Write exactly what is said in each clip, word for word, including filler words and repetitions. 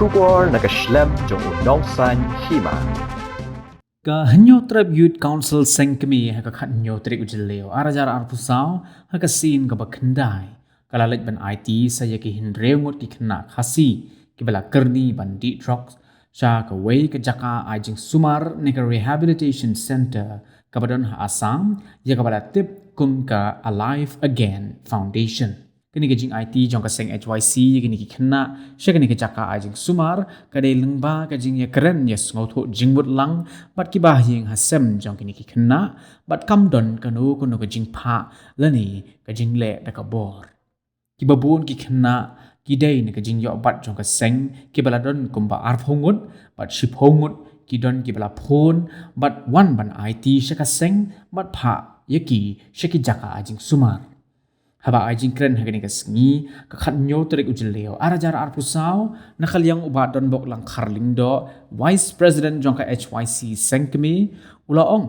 Khubor na ka shlem jong u nongsaiñ hima. Ka Hynñiewtrep Youth Council Seng Kmie ha ka khathynñiew tarik u Jylliew ar hajar arphew saw, ha ka sien kaba khyndai, ka la leit ban aiti sa ïa ki hynriew ngut ki khynnah Khasi kiba la kyrni ban dih drugs sha kawei ka jaka ai jingsumar ne ka rehabilitation center kaba don ha Assam, ïa kaba la tip kum ka Alive Again Foundation. Kane ka jingaiti jong ka seng H Y C ïa kine ki khynnah sha kane ka jaka ai jingsumar ka dei lyngba ka jingïakren ïasngewthuh jingmut lang bad kiba ha ïing ha sem jong kine ki khynnah, bad kam don kano kano ka jingphah lane ka jingleh da ka bor. Kiba bun ki khynnah ki dei na ka jingïoh bat jong ka seng, kiba la don kumba arphew ngut, bad shiphew ngut ki don kiba la phone bad wan ban aiti sha ka seng bad phah ïa ki sha ki jaka ai jingsumar. Haba ai jingkren ha kane ka sngi, ka khathynñiew tarik u Jylliew ar hajar arphew saw, na ka liang u Bah Donbok Langkhar Lyngdoh, Vice President jong ka H Y C Seng Kmie, u la ong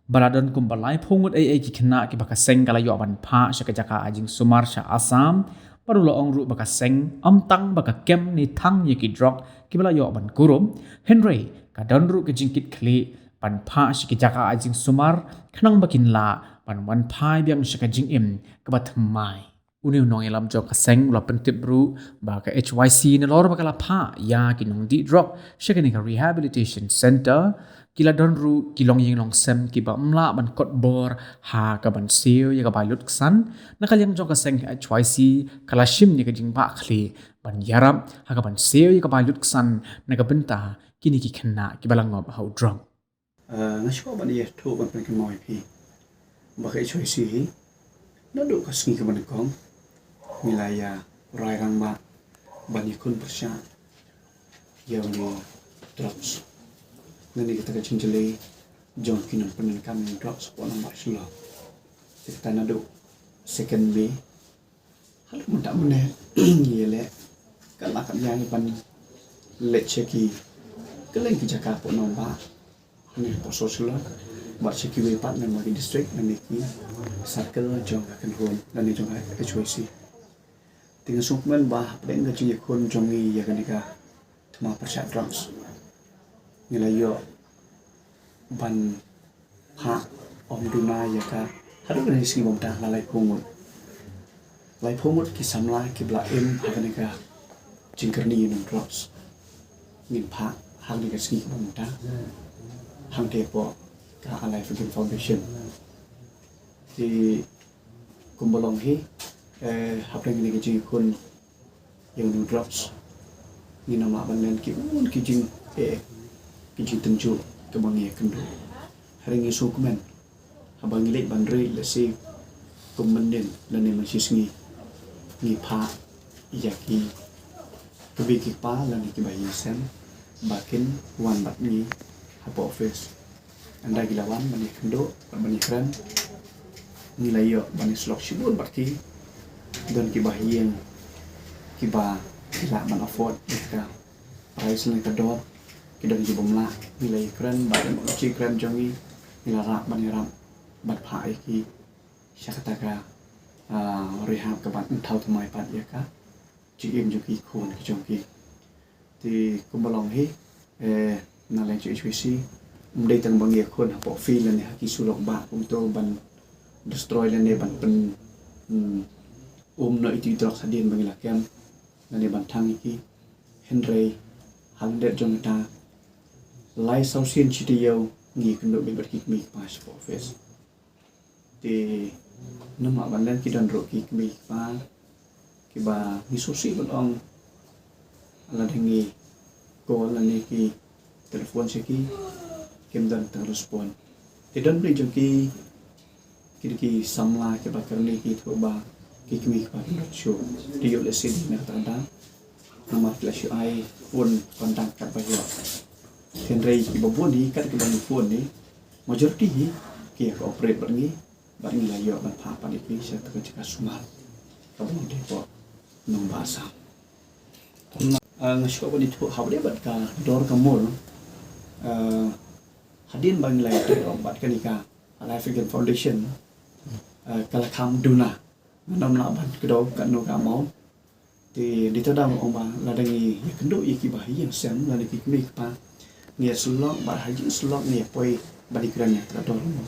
ba la don kumba laiphew ngut ei ei ki khynnah kiba ka seng ka la ïoh ban phah sha ka jaka ai jingsumar sha Assam, bad u la ong ruh ba ka seng ym tang ba ka kem ne thang ïa ki drok kiba la ïoh ban kurup, hynrei ka don ruh ka jingkitkhlieh ban phah sha ki jaka ai jingsumar khnang ba kin lah ban wan phai biang sha ka jingim kaba thymmai. Une u nongïalam jong ka seng u la pyntip ruh ba ka H Y C nalor ba ka la phah ïa ki nongdih drok sha kane ka rehabilitation center, ki la don ruh ki longïing longsem kiba ym lah ban kot bor ha ka ban siew ïa ka bai lutksan. Na ka liang jong ka seng H Y C ka la shim ïa ka jingbahkhlieh ban ïarap ha ka ban siew ïa ka bai lutksan na ka bynta kine ki khynnah kiba la ngop ha u drok. Ah, nga shu ban ïathuh ban pynkynmaw ïa phi ba ka H Y C hi, naduh ka sngi kaba nyngkong ngi la ïa rai rangbah ban ïakhun pyrshah ïa une u drugs. Ngan ïa kata ka jingjyllei jong ki nongpyndonkam ïa u drugs hapoh nongbah Shillong. Te kata naduh second May, haduh mynta mynne ngi ïaleh, ka la ka ïa ngi ban leit sha ki kylleng ki jaka hapoh nongbah, ne hapoh South Shillong, bad sha kiwei pat na ki district, na ki circle jong ka kynhun, na jong ka H Y C. Te nga sngewkmen ba hapdeng ka jingïakhun jong ngi ïa kane ka thma pyrshah drugs, ngi la ïoh ban phah ym duna ïa ka, haduh kane ka sngi ba mynta la laiphew ngut. Laiphew ngut ki samla kiba la im ha kane ka jingkyrni ïa u drugs. Ngin phah ha kane ka sngi kaba mynta hangtei hapoh ka Alive Again Foundation. Te kumba long hi, eh, hapdeng kane ka jingïakhun ïa une u drugs, ngin ym lah ban len ki bun ki jing, eh, ki jingtynjuh kaba ngi ïakynduh. Hynrei ngi sngewkmen haba ngi leit ban ri, lehse kum mynnin lane mynshisngi, ngi phah ïa ki kmie ki kpa lane ki bahaïing sem ba kin wan bad ngi hapoh office. Ynda ki la wan ban ïakynduh bad ban ïakren, ngi la ïoh ban ïasyllok shibun bad ki. Don kiba ha ïing kiba ki lah ban afford ïa ka price ne ka dor, ki don kiba ym lah. Ngi la ïakren bad lem bad ki kren jong ngi, ngi la rah ban ïarap ban phah ïa ki sha kata ka, ah, rehab kaba yn thaw thymmai pat ïa ka jingim jong ki khun ki jong ki. Te kumba long hi, eh, na leng jong H Y C, ym dei tang ba ngi ïakhun hapoh field lane ha ki surok bah kumto ban destroy lane ban pyn, hmm, um noh ïa ki drugs hadien ba ngi la kem lane ban thang ïa ki. Hynrei ha lyndet jong kata, lai saw sien shi taïew ngi ïakynduh beit bad ki kmie ki kpa shapoh office. Te namar ba len ki don ruh ki kmie ki kpa kiba ngi sngewsih ban ong, lada ngi call lane ki telephone sha ki, kim don tang respond. Te don bun jong ki, ki dei ki samla kiba kyrni, ki thaw ba ki kmie ki kpa kim don shuh. Te ïoh lehse dei na kata ka daw namar ki la shu ai phone contact katba ïoh. Hynrei kiba bun hi, kat kiba ngi phone hi, majority hi ki ïa cooperate bad ngi, bad ngi la ïoh ban phah pat ïa ki sha kata ka jaka sumar kaba long dei hapoh nongbah Assam. Ah, nga shu ban ïathuh hapdeng bad ka dor ka mur, ah, hadien ba ngi la ïathuh bad kane ka Alive Again Foundation, ah, ka la kham duna. Ngam lah ban kdew katno ka amount. Te dei ta dang ong ba lada ngi ïa kynduh ïa kiba ha ïing sem lane ki kmie ki kpa, ngi ïa sylok bad ha jingïasylok ngi ïa poi bad ïa kren ïa ka dor mo.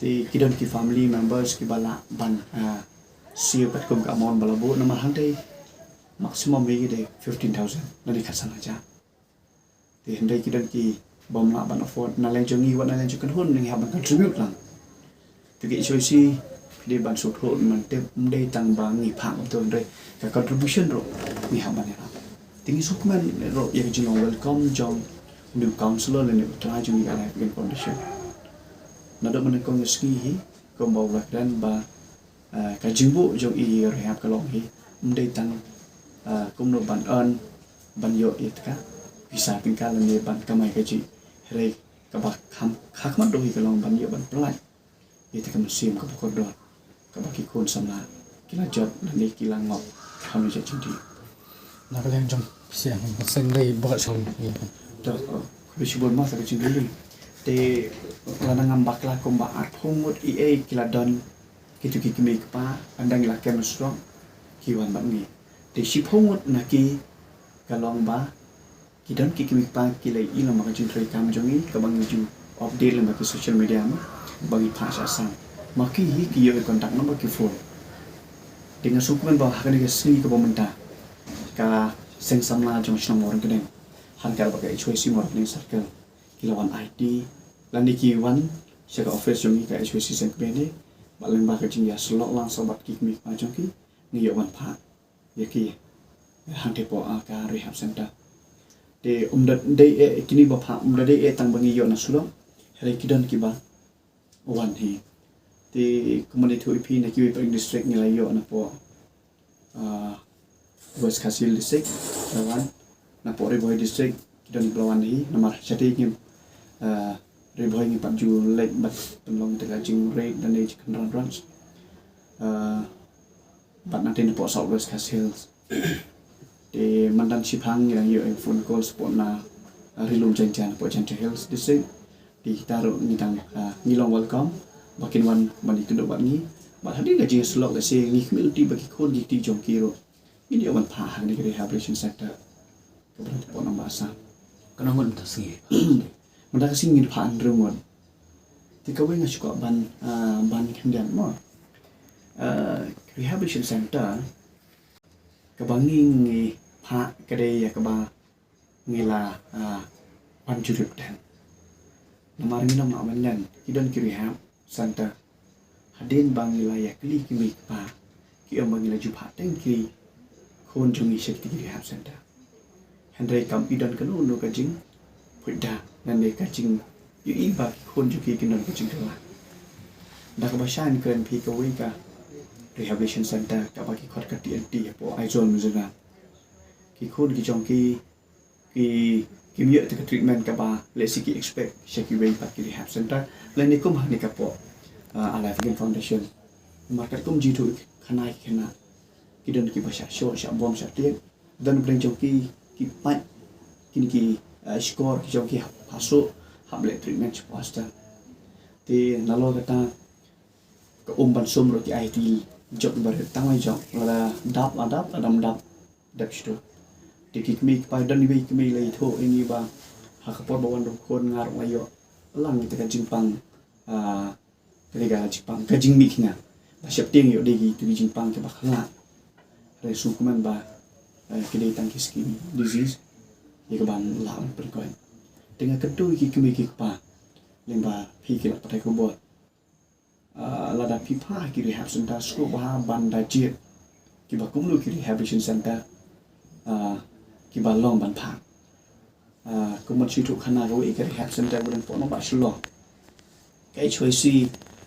Te ki don ki family members kiba lah ban, ah, siew katkum ka amount ba la buh namar hangtei maximum hi dei fifteen thousand lane khatsan hajar. Te hynrei ki don ki bym lah ban afford, na liang jong ngi wat na liang jong ka khun ngi hap ban contribute lang. Te ka H Y C phi dei ban sngewthuh ban tip, ym dei tang ba ngi phah ïa u, hynrei ka contribution ruh ngi hap ban ïarap. Te ngi sngewkmen ruh ïa ka jinglong welcome jong u new councillor lane u trai jong ngi ka Life Again Foundation. Naduh mynnyngkong ïa sngi hi kumba u la kren ba, ah, ka jingbuh jong i rehab ka long hi ym dei tang, ah, kumno ban earn, ban ïoh ïa ka pisa tyngka lane ban kamai kajih, hynrei kaba kham, kha khmat duh hi ka long ban ïoh ban pyllait ïa ka mynsiem kaba kordor kaba ki khun samla ki la jot lane ki la ngop ha kane ka jingdih. Na ka liang jong pisa, seng dei ba ka shong. Te, uh, khublei shibun ma sa ka jingdih. Te lada ngam bakla kumba arphew ngut eiei ki la don, kito ki kmie ki kpa, ynda ngi la kem surok ki wan bad ngi. Te shiphew ngut na ki ka long ba ki don ki kmie ki kpa ki la ïohi lyngba ka jingtrei kam jong ngi kaba ngi ju update lyngba ki social media mo, ba ngi phah sha Assam. Ma ki hi ki ïoh ïa contact number ki phone. Te nga sngewkmen ba ha kane ka sngi kaba mynta ka seng samla jong shnong Mawryngkneng, ryngkat bad ka H Y C Mawryngkneng Circle, ki la wan aiti lane ki wan sha ka office jong ngi ka H Y C Seng Kmie ne, bad lyngba ka jingïasylok lang sa bad ki kmie ki kpa jong ki, ngi ïoh ban phah ïa ki hangtei hapoh, ah, ka rehab center. Te ym da dei eh kine ba phah, ym da dei eh tang ba ngi ïoh na Shillong, hynrei ki don kiba wan hi. Te kumba ngi ïathuh ïa phi, na kiwei pat ki district ngi la ïoh napoh, ah, West Khasi Hills District la wan, napoh Ri Bhoi District ki don kiba la wan hi, namar shatei ngi, ah, Ri Bhoi ngi pat ju leit bad pynlong ïa ka jingïarap lane jingkhynra ruh. Ah, bad nangta napoh South West Khasi Hills. Te mynta shiphang ngi dang ïoh ïa phone call shapoh na, ah, Ri Lum Jaintia, napoh Jaintia Hills District. Te kita ruh ngi dang, ah, ngi long welcome ba kin wan ban ïakynduh bad ngi. Bad hadien ka jingïasylok lehse ngi khmih lynti ba ki khun ki kti jong ki ruh ngin ïoh ban phah ha kane ka rehabilitation center kaba don hapoh Nongbah Assam. Katno ngut mynta ka sngi? Mynta ka sngi ngin phah hynriew ngut. Te kawei nga shu kwah ban, ah, ban khyndiat mo. Ah, rehabilitation center kaba ngi, ngi phah ka dei ïa kaba ngi la, ah, wan jurip teng. Namar ngi ong ma, mynta ki don ki rehab center, hadien ba ngi la ïakylli ki kmie ki kpa, ki ong ba ngi la ju phah teng ki khun jong ngi sha kita ki rehab center. Hynrei kam i don kano kano ka jingpynbna lane ka jingïohi ba ki khun jong ki kin don ka jingkylla. Da kaba shai ngan kren ïa phi kawei ka rehabilitation center kaba ki khot ka T N T hapoh Aizawl, Mizoram. Ki khun ki jong ki, ki, kim ïoh ïa ka treatment kaba lehse ki expect sha kiwei pat ki rehab center lane kum hangne hapoh, ah, Alive Again Foundation. Namar katkum jingïathuh khana ki khynnah, ki don kiba shah shoh shah bom shah tied, don bneng jong ki ki pait kine ki, ah, shkor ki jong ki hap hasoh, hap leh treatment shapoh hospital. Te nalor kata ka um ban sum ruh ki ai ha ki jok ba rit, tang ma jok, lada dap la dap, lada ym dap dep shuh. Te ki kmie ki kpa, don iwei i kmie i la ïathuh ïa ngi ba ha ka por ba wan rung khun nga ruh nga ïoh lang ïa ka jingpang, ah, ka dei ka jingpang, ka jingmih khnga. Ba sheptieng ïoh dei kito ki jingpang kiba khlaiñ. Hynrei sngewkmen ba, eh, ki dei tang ki skin disease ïa kaban lah ban pynkoit. Te nga kyntu ïa ki kmie ki kpa lyngba phi ki lad pathai khubor. Ah, lada phi phah ha ki rehab center, sngewbha ban da jied kiba kumno ki rehabilitation center, ah, kiba long ban phah. Ah, kumba shu ïathuh khana, kawei ka rehab center ba don hapoh Nongbah Shillong, ka H Y C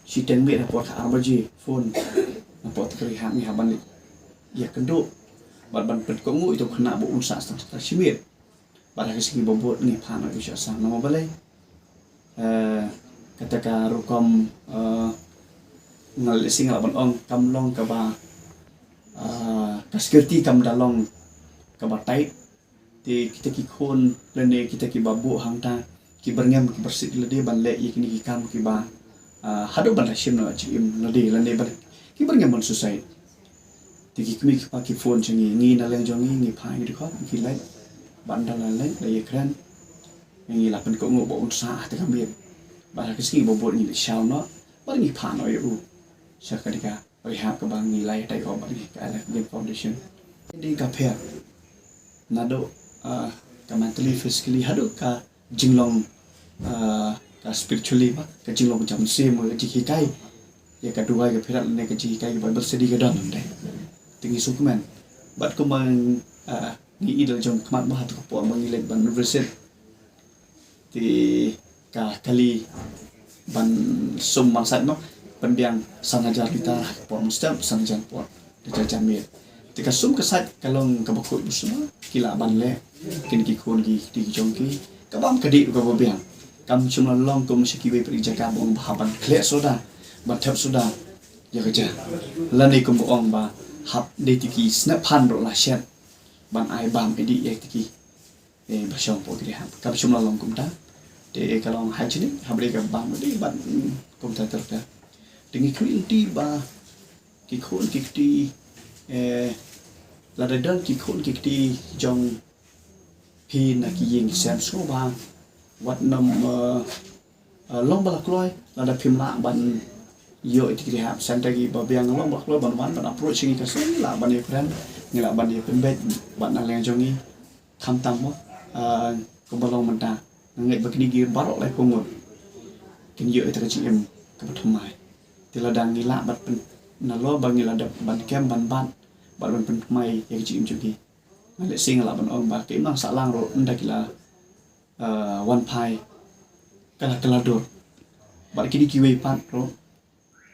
shiteng miet ha por ka ar baje phone napoh ka rehab, ngi hap ban ïakynduh bad ban pynkohnguh ïa uto u khynnah ba un sah tang shi miet. Bad ha ka sngi ba bud ngi phah noh ïa u sha Assam. Namar balei? Eh, kata ka rukom, eh, nga lehse nga lah ban ong kam long kaba, eh, ka security kam da long kaba tight. Te kita ki khun lane kita kiba buh hangta ki byrngem, ki byrsit lade ban leh ïa kine ki kam kiba, ah, haduh ban da shim noh jingim lade lane ban, ki byrngem ban suicide. Te ki kmie ki kpa ki phone sha ngi, ngi na liang jong ngi ngi phah ngi dkhot, ngi leit. Bad ynda la leit la ïakren, ngi la pynkohnguh ba un sah ha ka miet. Bad ha ka sngi ba bud ngi leit shaw noh bad ngi phah noh ïa u sha kane ka rehab kaba ngi la ïatai ïa u bad ngi, ka Alive Game Foundation. Dei ka pher naduh, ah, ka mentally, physically haduh ka jinglong, ah, ka spiritually, ba ka jinglong jam sim, ka jinghikai ïa ka duwai ka phirat ne ka jinghikai ka Bible study ka don ynda. Te ngi sngewkmen bad kumba, ah, ngi ïohi da la jong khmat ba ha tu ka por ba ngi leit ban visit, te ka kali ban sum ban sait noh, pynbiang san hajar liter ha ka por mynstep, san hajar por da jar jar miet. Te ka sum ka sait ka long kaba khuid ba sum ki lah ban leh, kin ki khun ki kti ki jong ki. Ka bam ka dih ruh kaba biang. Kam shym la long kum sha kiwei pat ki jaka ba ong ba hap ban khleh soda, ban thep soda ïa ka ja, lane kum ba ong ba hap dei te ki snep phan ruh la shet ban ai bam ïa dih ïa te ki, eh, ba shong hapoh ki rehab. Kam shym la long kumta. Te ka long hygienic, haba dei ka bam dei ban, mm, kumta ter ter. Te ngi khmih lynti ba ki khun ki kti, eh, lada don ki khun ki kti jong phi na ki ïing ki sem, sngewbha wat nym, eh, eh, long ba la kloi, lada phim lah ban ïoh ïa ki rehab center kiba biang, long ba la kloi ban wan ban approach ngi, ka shu ngi lah ban ïakren, ngi lah ban ïapynbeit bad na liang jong ngi. Khamtam mo, ah, kumba long mynta, nga ngeit ba kine ki baroh laiphew ngut kin ïoh ïa ka jingim kaba thymmai. Te lada ngi lah ban pyn-, nalor ba ngi lah dep ban kem ban bat bad ban pynthymmai ïa ka jingim jong ki, nga lehse nga lah ban ong ba ka imlang sahlang ruh ynda ki la, ah, wan phai ka la, ka la dur. Bad kine kiwei pat ruh,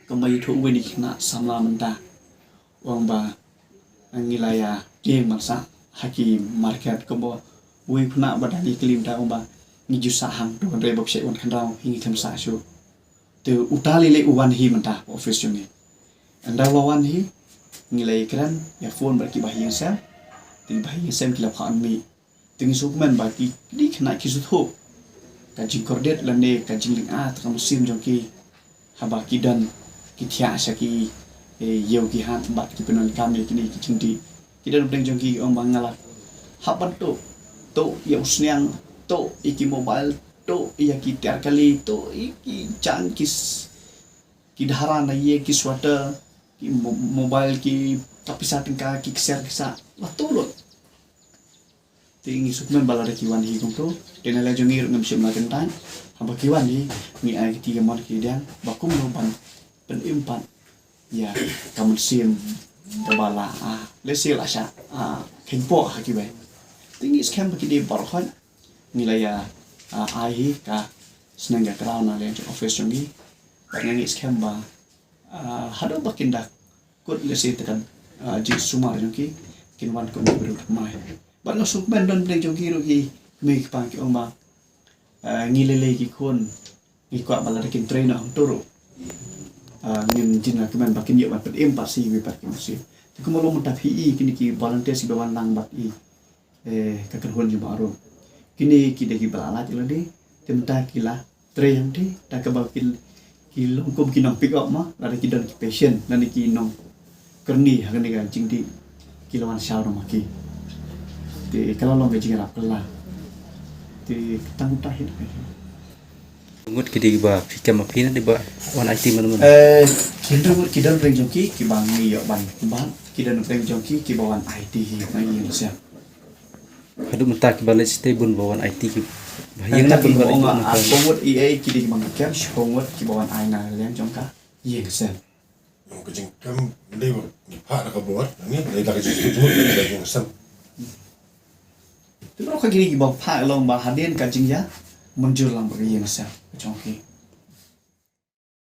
kumba ïathuh uwei na ki khynnah samla mynta, u ong ba ngi la ïa tieng ban sah ha ki market. Kumba uwei u khynnah ba dang ïa kylli mynta u ong ba ngi ju sah hangto, hynrei ba phi shait wan khynraw hi ngi khlem sah shuh. Te uta lei lei u wan hi mynta office jong ngi. Ynda u la wan hi, ngi la ïakren, ïa phone bad ki bahaïing sem. Te ki bahaïing sem ki la phah mih. Te ngi sngewkmen ba ki, ki khynnah ki sngewthuh ka jingkordit lane ka jinglynga ta ka mynsiem jong ki haba ki don ki thiah sha ki, eh, ïew ki hat bad ki pyndonkam ïa kine ki jingdih. Ki don pdeng jong ki, ki ong ba nga la hap ban tuh, tuh ïa u sniang, tuh ïa ki mobile, tuh ïa ki tiar kali, tuh ïa ki jaiñ ki s-, ki dhara na ïing, ki sweater, ki mo-, mobile, ki ka pisa tyngka, ki ksiar ki sah, la tuh lut. Te ngi sngewkmen ba lada ki wan hi kumto, te na liang jong ngi ruh ngim shym la kyntait. Haba ki wan hi, ngi ai kti kamon kti kadiang ba kumno ban pynim pat ïa ka mynsiem kaba la, ah, lehse la shah, ah, kheiñpoh ha kiwei. Te ngi skhem ba ki dei baroh khoit. Ngi la ïa, ah, ai hi ka sneng ka kraw na liang jong office jong ngi. Bad nga ngeit skhem ba, ah, haduh ba kin da kut lehse te kan, ah, jingsumar jong ki, kin wan kum ki briew thymmai. Bad nga sngewkmen don pdeng jong ki ruh ki kmie ki kpa ki ong ba, ah, ngi lei lei ki khun ngi kwah ba lada kin trei noh hangto ruh, ah, ngin jin nga kmen ba kin ïoh ban pynim pat sha iwei pat ki mynsiem. Te kumba long mynta phi i kine ki volunteers kiba wan lang bad i, eh, ka kynhun jong Bah Arum. Kine ki dei kiba la lait ïa lade, te mynta ki la trei hangte, da kaba ki, ki long kum ki nong pick up ma, lada ki don ki patient, lane ki nongkyrni ha kane ka jingdih, ki la wan shaw noh ma ki. Te ka la long ka jingïarap kylla. Te tang mynta hi na ka jing. Ngut ki dei ba phi kem ma phi na dei ba wan aiti man man. Eh, ki hynriew ngut ki don pdeng jong ki, kiba ngi ïoh ban bat, ki don pdeng jong ki, kiba wan aiti hi na ïing sem. Haduh mynta kiba leit stay bun ba wan aiti ki. Ba ïeng na bun ba leit ong ba ar phew ngut ei ei ki dei kiba ngi kem, shiphew ngut kiba wan ai na liang jong ka ïing sem. Ïa ka jingkem dei ba ngi phah da ka bor, ngi dei da ka jingkem da ka ïing sem. Te baroh kine kiba phah long ba hadien ka jingïa mynjur lang ba ka ïing sem ka jong ki.